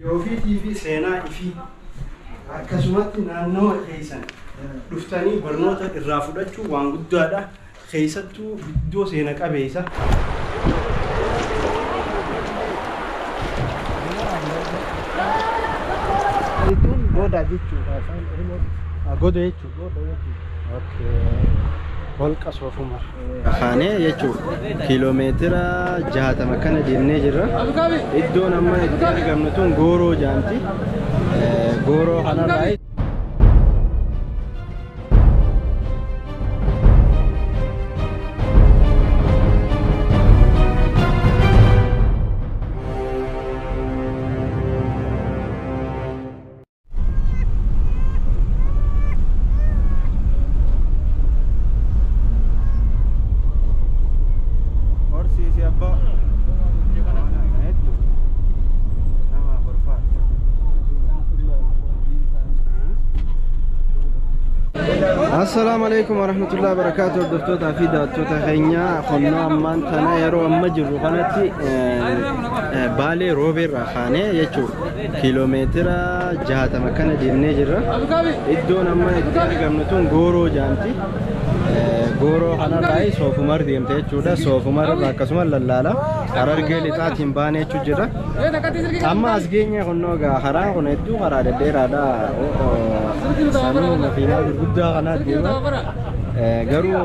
Yoofiitii fi seenaa ifii akkasumatti naannoo keessan dhuftanii barnoota irraa fudhachuu waan guddaadha. Keessattuu iddoo seena qabeessa. Jechuun goda jechuudha afaan Oromoo. Goda jechuudha. Goda jechuudha. Okay. Holqa Soofumar. Kaanee jechuudha. Kiiloomeetira 60 kana deemnee jirra. Iddoon amma itti argamnu tun Gooroo jaamti. Gooroo kanarraa horsiisi abbaa. Hedduu nama horfaadha. Assalaamu alaikum warahmatullahi wabarakatuh. Hordoftoota fi daawwattoota keenya qonnaa ammaan tana yeroo amma jirru kanatti Baalee Roobeerraa kaanee jechuudha. Kiiloomeetira 60 kana deemnee jirra. Iddoon amma itti argamnu tun Gooroo jaamti. Gooroo kanarraa Soofumar deemte jechuudha. Soofumar irraa akkasuma lallaala. Harargee lixaatiin baanee jechuu jira. Amma as geenye kunnoo egaa karaan kun hedduu karaa dhedheeraadha. Sanuu makiinaa gurguddaa kanaa deema. Garuu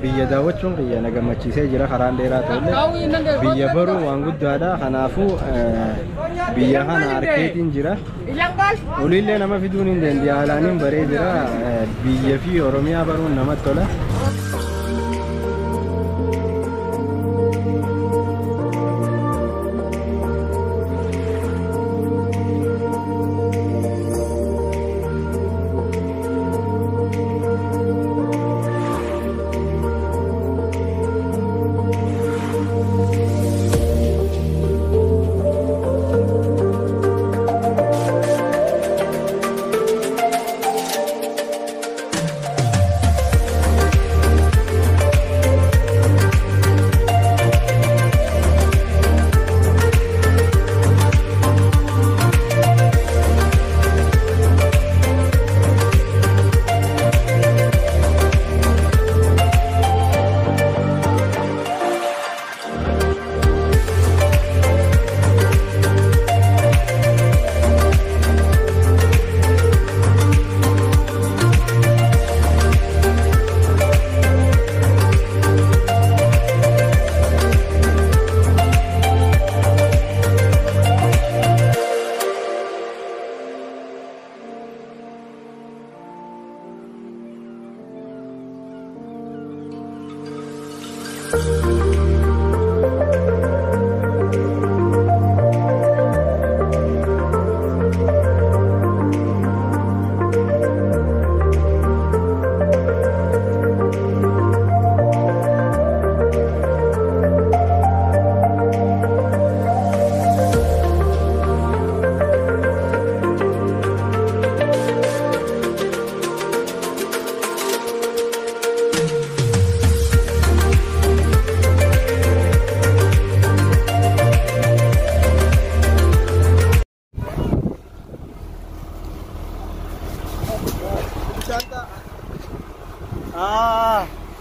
biyya daawwachuun biyya na gammachiisee jira karaan dheeraa ta'ullee biyya baruu waan guddaadha. Kanaafuu biyya kana arkeetiin jira. Oliillee nama fiduun hin dandeenya. Haalaaniin baree jira. Biyya fi Oromiyaa baruun namatti tola.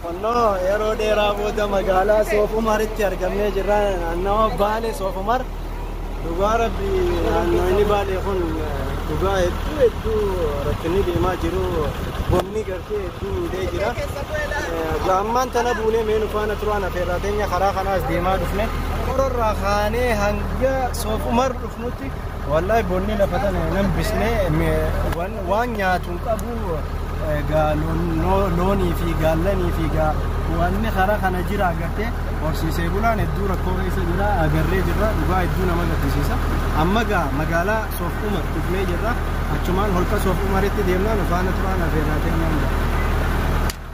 Qonnoo yeroo dheeraa booda magaalaa Soofumaritti argamnee jirra. Naannawa Baalee Soofumar. Dhugaa rabbi naannoonni Baalee kun dhugaa hedduu hedduu rakkinni deemaa jiru. Bonni gartee hedduu miidhee jira. Ammaan tana buunee mee nu faana turaan afeerraa teenya karaa kanaas deemaa dhufne. Qororraa kaanee hanga Soofumar dhufnutti wallahi bonni lafa tana nan bisnee waan nyaatu hin qabu. Loonii fi gaallanii fi wanni karaa kana jira agartee horsiisee bulaan hedduu rakkoo keessa jira agarree jirra dhugaa hedduu nama gaddisiisa. Amma gaa magaalaa Soofumar dhufnee jirra. Achumaan holqa Soofumaritti deemnaa nu faana turaan afeerraa teenyaan ga'a.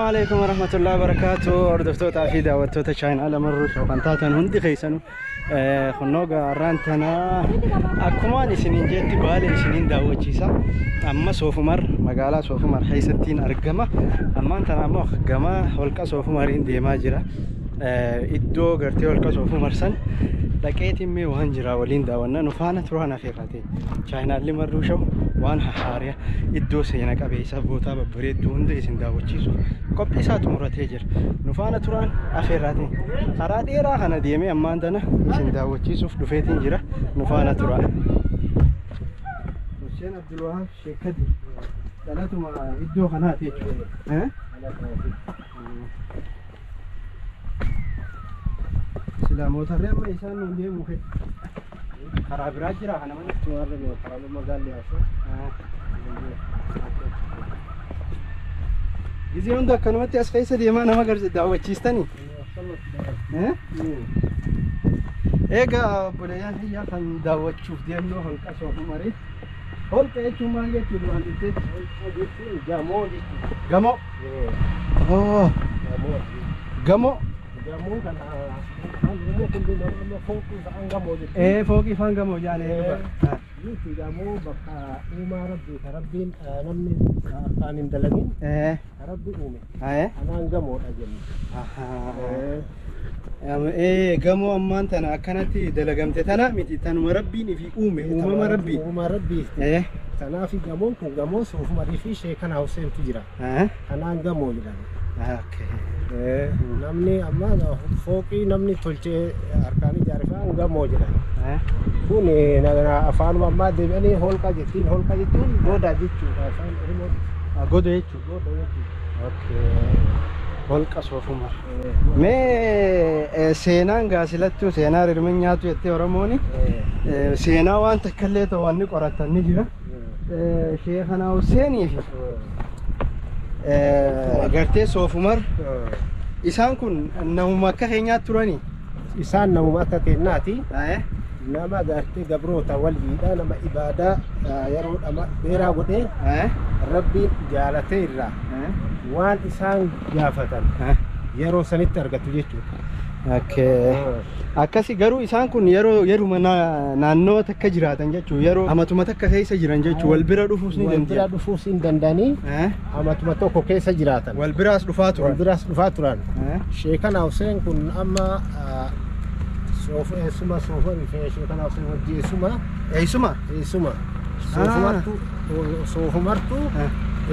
Alaikum warahmatullahi wabarakatuh. Hordoftootaa fi daawwattoota chaayinaa Marruu Show kan taatan hundi keessanuu, kunnoo gaarraan tanaa akkumaan isiniin jetti Baalee isiniin daawwachiisa. Amma Soofumar, magaalaa Soofumar keessattiin argama. Ammaan tana ammoo gama holqa Soofumariin deemaa jira. Iddoo gartee holqa Soofumar san dhaqeetiin mee waan jira waliin daawwannaa, nu faana turaan afeerrate. Chaayinaalli Marruu Show waan hahaariya, iddoo seena qabeessa, bootaa babbareedduu hunda isin daawwachiisu qophii isaa xumuratee jira. Nu faana turaan afeerrate. Karaa dheeraa kana deemee ammaan tana isin daawwachiisuuf dhufeetiin jira. Nu faana turaa. Hussein Abdulwahaab Sheekadi dhalatuma iddoo kanaati jechuudha. Silaa mootarree amma isaan nuun deemu karaa biraa jira kana mana. Karaa magaalli haasoo. Gizee hunda akkanumatti as keessa deemaa nama garsi daawwachiistanii? Egaa obboleeyyan kiyya, kan daawwachuuf deemnu holqa Soofumarii. Holqa jechuun maal jechuudha waan dhufteetti? Holqa jechuun gamoo jechuudha. Gamoo. Oh, Gamoo. gamoo. Gamoo kana gamoo kun nama amma fooqii fa'aan gamoo jechuudha. Ee, fooqii faan gamoo jaanee dhuga. Nuti gamoo bakka uumaa rabbii ka rabbiin namni harkaan hin dalagin ka rabbi uume. Kanaan gamoodha jenna. Ee, gamoo ammaan tana akkanatti dalagamte tana miti, tanuma rabbiin ifi uume, uumama rabbii. Uumaa rabbii. Kanaaf gamoon kun gamoo Soofumarii fi Sheekana Huseentu jira. Kanaan gamoo jedhama. Namni amma fooqii namni tolchee harkaan ijaare fa'aan gamoo jedhama. Kun afaanuma ammaa deebi'anii holqa jettiin. Holqa jechuun goda jechuudha afaan Oromoo. Goda jechuudha. Goda jechuudha. Holqa Soofumar. Mee seenaan gaasilattuu seenaa rirmi nyaatu jettee Oromooni. Seenaa waan takka illee ta'u wanni qoratan ni jira. Sheekana Huseenii fi gartee Soofumar isaan kun namuma akka keenyaatti turanii. Isaan namuma akka keenyaati. Nama gartee gabroota waliidha, nama ibaadaa yeroo dheeraa godhee rabbiin jaalatee irraa waan isaan gaafatan yeroo sanitti argatu jechuudha. Akkasi garuu isaan kun yeroo yeruma naannoo takka jiraatan jechuudha. Yeroo amatuma takka keessa jiran jechuudha. Wal bira dhufuus ni Wal bira danda'an. Dhufuus hin danda'anii, amatuma tokko keessa jiraatan. Wal biraas dhufaa Wal turan. biraas dhufaa turan. Sheekana Huseen kun amma soof eessuma Soofarii fi Sheekana Huseen wajji eessuma. Eessuma? Eessuma. Soofumartu, Soofumartu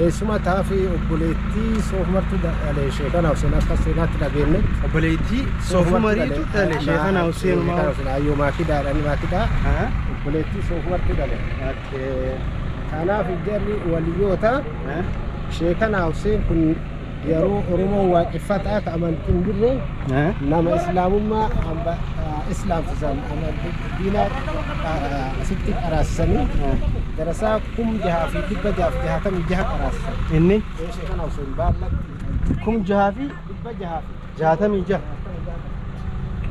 eessuma taafii obboleettii Soofumartu dhale Sheekana Huseen, akka seenaatti dhageenye. Obboleettii Soofumariitu dhale Sheekana Huseen. Sheekana Huseen ayyoo maakidaa dhani maakidaa obboleettii Soofumartu dhale. Kanaaf jarri waliyyoota. Sheekana Huseen kun yeroo Oromoo waaqeffataa ka amantiin jirre nama islaamummaa islaamsisan, amantii diinaa asitti qaraasisanii darasaa 6666 qaraasisan. Inni Sheekana Huseen baallatti kum jahaa fi dhibba jahaa fi jaatamii jaha.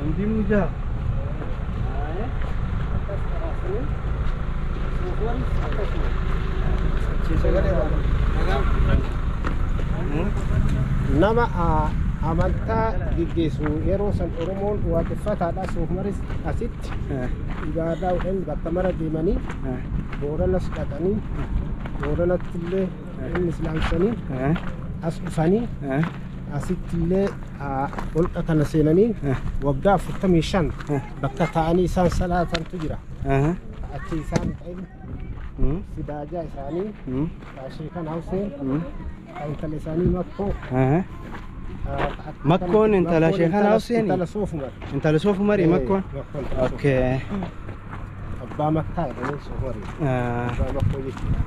Hundinuu jaha. Akkas qaraasisanii Soofumaris akkasuma. Nama amantaa geggeessu yeroo san Oromoon waaqeffataadha. Soofumaris asitti ibaadaa godhan, bakka mara deemanii Booranas dhaqanii, Booranatti illee inni islaamsanii as dhufanii asitti illee holqa kana seenanii waggaa 45 bakka taa'anii isaan salaatantu jira. Achi isaan ta'in sidaajaa isaanii Sheekana Huseen ka intala isaanii Makkoo. Makkoon intala Sheekana Huseeni? Intala Soofumar. Intala Soofumarii Makkoon? Makkoon intala Soofumar. Abbaa Makkaa jedhanii Soofumarii. Abbaa Makkoo jechuudha.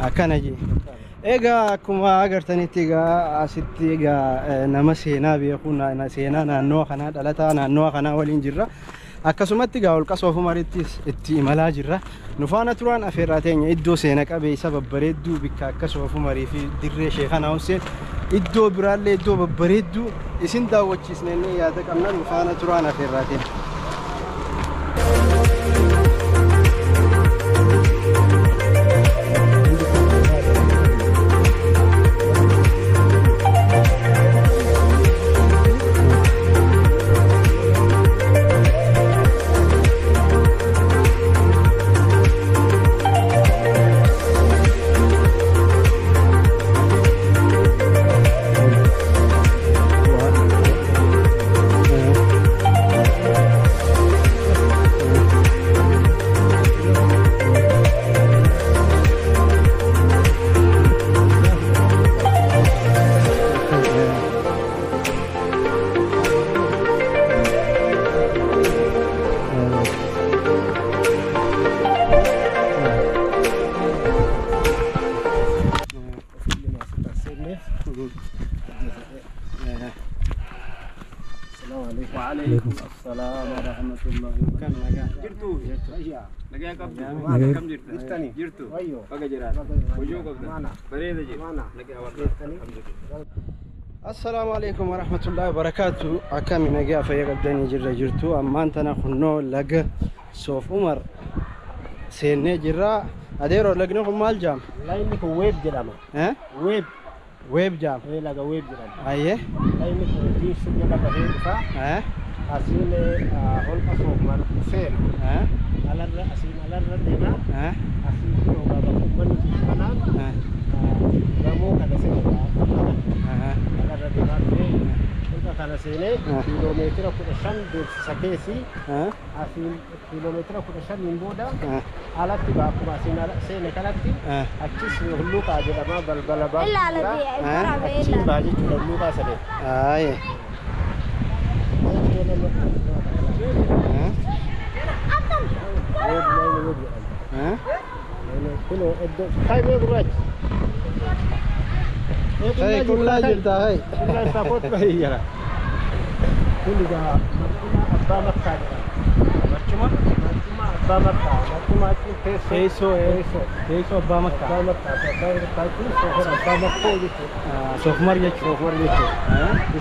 Akkana jee. Egaa akkuma agartanitti egaa asitti egaa nama seenaa beeku, seenaa naannoo kanaa, dhalataa naannoo kanaa waliin jirra. Akkasumatti egaa holqa Soofumarittis itti imalaa jirra. Nu faana turaan afeerraa teenya. Iddoo seena qabeessa babbareedduu bikka akka Soofumarii fi dirree Sheekana Huseen, iddoo biraallee iddoo babbareedduu isin daawwachiisne inni yaada qabna. Nu faana turaan afeerraa teenya. السلام ورحمة الله وبركاته. Jirtu. Nagaa qabdu. Akkam jirta? Jirtani. Jirtu. Wayyo. Baga jiraata. Hojii qabda. Bareeda jira. Nagaa warra. Assalaamu alaikum warahmatullahi wabarakatuh. Akkami nagaa fayya qabdanii jirra jirtu. Ammaan tana kunnoo laga Soof Umar seennee jirra. Adeeroo lagni kun maal jaam? Lagni kun weeb jedhama. Weeb. Weeb jaam. Laga weeb jedhama. Ayyee. Lagni kun diinsu jala bahee dhufa. Asiin holqa Soofumar seena. Alarra asiin alarra deema. Asiin kunoo bakka uummanni jiru kanaan gamoo kana seena. Alarra deemaa dhufee holqa kana seenee kiiloomeetira 15 deemsisa keessi. Asiin kiiloomeetira 15 booda alatti bakkuma asiin seene kanatti achis hulluuqaa jedhama balbala ba'a. Achiin ba'a jechuudha hulluuqaa sadee. Ayyee. Kullaa jirta hay. Kullaa isaa kootu bahee jira. Kun egaa marcuma abbaa makkaa jedhama. Marcuma? Marcuma abbaa makkaa. Marcuma jechuun teessoo. Teessoo. Teessoo abbaa makkaa. Abbaa makkaa. Abbaa makkaa jechuun soofar abbaa makkoo jechuudha. Soofumar jechuudha. Soofumar jechuudha.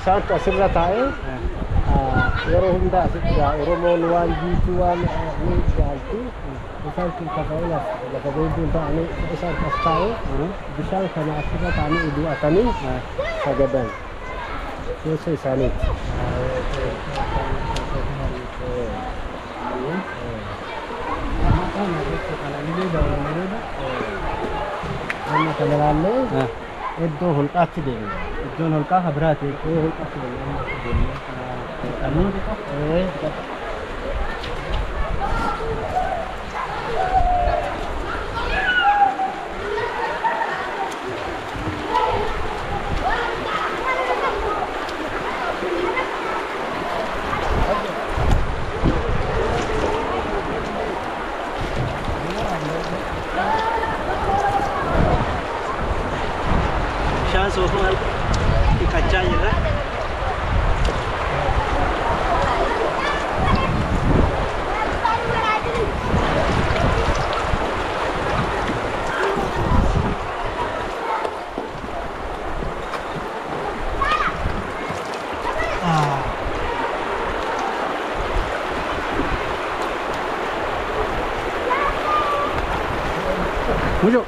Isaantu asirra taa'ee yeroo hundaa asitti Oromoon waan jiituu waan ni jaaltu isaan kun kafa'uudhaaf lafa beektuun ta'anii isaan as taa'ee bishaan kana asirra ta'anii udu'atanii sagadan keessa isaaniiti. Amma kana ilaallee iddoo holqaatti deemna. Iddoon holqaa kan biraati. Holqaatti deemna amma deemna. Bishaan Soofumar dhiqachaa jirra. Mucho.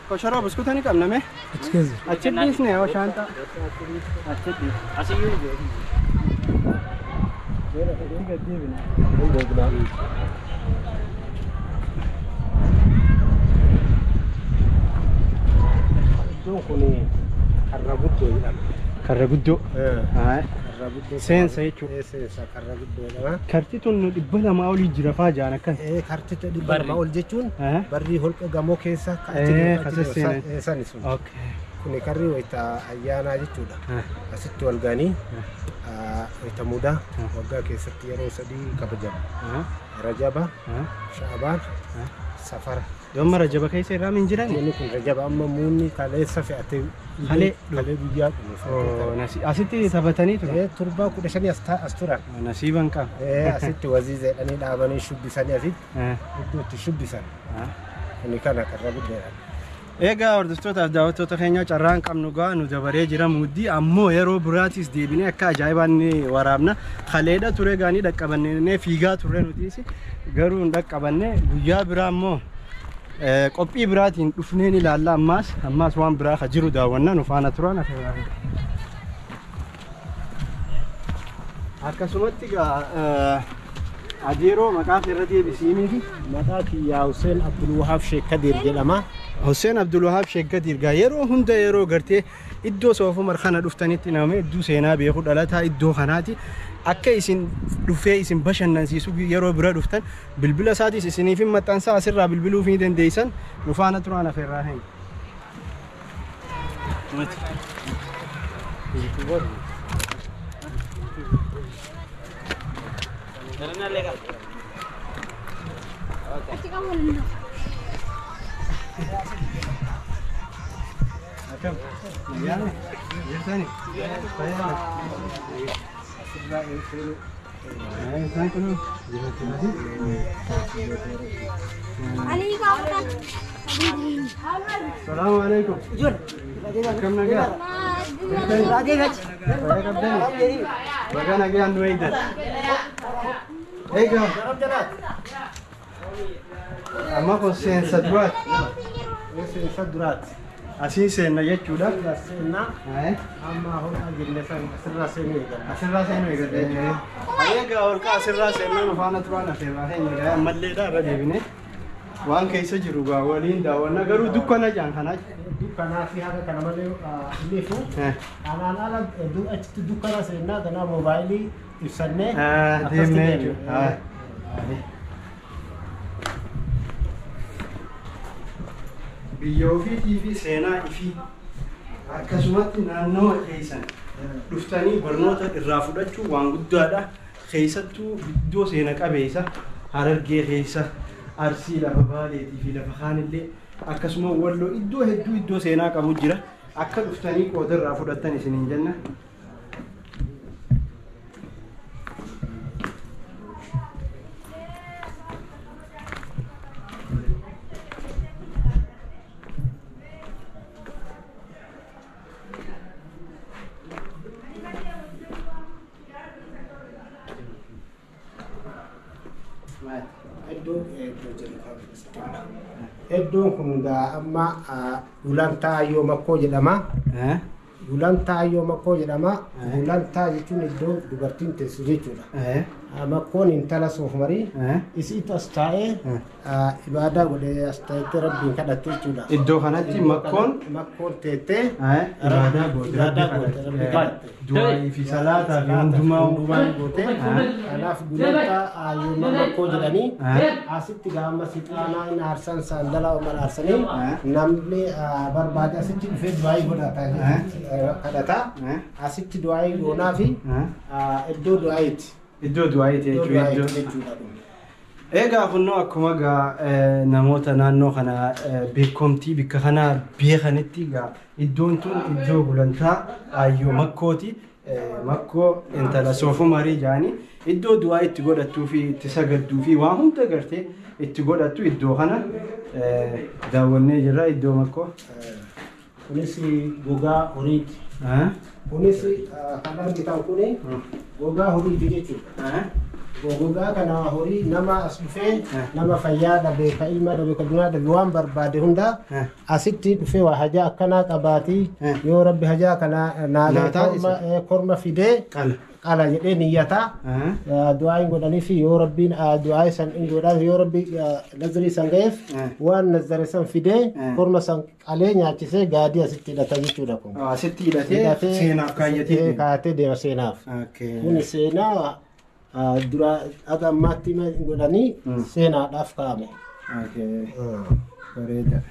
Koshoroo buskuta ni qabna mee? Achi dhiisne yoo shaanta. Achi dhiisne. Asiyyuu deebina. Iddoon kun karra guddoo jedhama. Karra guddoo. Karra guddoo. Seensa jechuudha. Seensa karra guddoo jedhama. Karti tun 200 olii jira faa jaan akkas. Karti 200 ol jechuun barrii holqa gamoo keessa achi sani sun. Kuni karri wayita ayyaanaa jechuudha. Asitti wal ga'anii wayita mudaa waggaa keessatti yeroo 3 kabajama. Rajaba, Sha'abaan, Safara. Yooma Rajaba keessa irraa min jiran? Inni kun Rajaba amma muunni kaleessa fe'atee Kalee kalee guyyaa dhume. Asitti taphatanii turan? Torbaa 15 as turan. Nasiiban qaba. Asitti waziiza jedhanii dhaabanii shubbisanii asitti iddoo itti shubbisan. Kuni kana karra guddaadha. Egaa hordoftootaaf daawwattoota keenya carraan qabnu gaa nu dabaree jira muddii ammoo yeroo biraatis deebinee akka ajaa'ibaan ni waraabna. Kaleedha ture gaanii dhaqqabannee fiigaa turre nutis garuu hin dhaqqabanne guyyaa biraa ammoo qophii biraatiin dhufnee ni ilaalla ammaas waan biraa ka jiru daawwannaa nu faana turan. Akkasumatti gaa adeeroo maqaa irra deebisiiniifi Maqaa kiyyaa Hussein Abdulwahaab Sheek Kadir jedhama. Hussein Abdulwahaab Sheek Kadir gaa yeroo hunda yeroo gartee iddoo Soofumar kana dhuftanitti nama hedduu seenaa beeku dhalataa iddoo kanaati. Akka isin dhufee isin bashannansiisu yeroo bira dhuftan bilbila isaatis isiniif hin maxxansaa asirraa bilbiluuf ni dandeessan nu faana turaan afeerraa hin. Akkam? Nagaani? Jirtani? Fayyaa? السلام عليكم. كم نجا؟ بقى نجا نويدا. إيجا. أما قصين سدرات. Saduraati. Asiin seenna jechuudha. Seenna amma holqa jenne san asirraa seenuu eegalla. Asirraa seenuu eegalla jechuudha. Egaa holqa asirraa seennaa nu faana turaan afeerraa keenya gaa ammalleedha irra deebine waan keessa jiru gaa waliin daawwanna garuu dukkana jaan kanaa. Dukkanaa fi haga kana malee illifu. Kanaan ala achitti dukkana seennaa ganaa moobaayilii ibsannee deemnee jechuudha. Biyya ofiitii fi seenaa ifii akkasumatti naannoo keessan dhuftanii barnoota irraa fudhachuu waan guddaadha. Keessattuu iddoo seena qabeessa Harargee keessa Arsii lafa Baaleetii fi lafa kaanillee akkasuma Walloo iddoo hedduu iddoo seenaa qabu jira. Akka dhuftanii qooda irraa fudhattan isiniin jenna. Iddoon kun amma Gulantaa Ayyoo Makkoo jedhama. Gulantaa Ayyoo Makkoo jedhama. Gulantaa jechuun iddoo dubartiin teessu jechuudha. Makkoon intala Soofumarii isiitu as taa'ee ibaadaa godhee as taa'etti rabbiin kadhatte jechuudha. Iddoo kanatti makkoon teettee ibaadaa goote rabbi kadhatte. Du'aa fi salaataa fi hundumaa goote. Kanaaf Gulantaa Ayyoo Makkoo jedhanii asitti gaama sixaanaa inni aarsan saandalaa omar aarsanii namni barbaade asitti dhufee du'aa godhata kadhata. Asitti du'aa goonaa fi iddoo du'aayiiti. Iddoo du'aayiiti jechuudha. Egaa kunnoo akkuma gaa namoota naannoo kana beekumtii bakka kana beekanitti gaa iddoon tun iddoo Gulantaa Ayyoo Makkooti. Makkoo intala Soofumarii jedhanii iddoo du'aa itti godhattuu fi itti sagadduu fi waan hunda gartee itti godhattu iddoo kana daawwannee jirra iddoo Makkoo. Kunis gogaa horiiti. Kunis kan argitan kuni gogaa horiiti jechuudha. Gogaa kana horii nama as dhufee nama fayyaa dhabe ka ilma dhabe ka dunaa dhabe waan barbaade hunda asitti dhufee waa hajaa akkanaa qabaatii yoo rabbi hajaa kana naa korma fidee qala jedhee niyyata du'aa hin godhanii fi yoo rabbiin du'aa san hin godhan yoo rabbi nazarii san ga'eef waan nazare san fidee korma san qalee nyaachisee gaadii asitti hidhata jechuudha kun. Asitti hidhatee seenaaf kaayyatee. Kaayatee deema seenaaf. Kun seenaa dura aga ammaatti godhanii seenaadhaaf kaa'ame. Bareeda.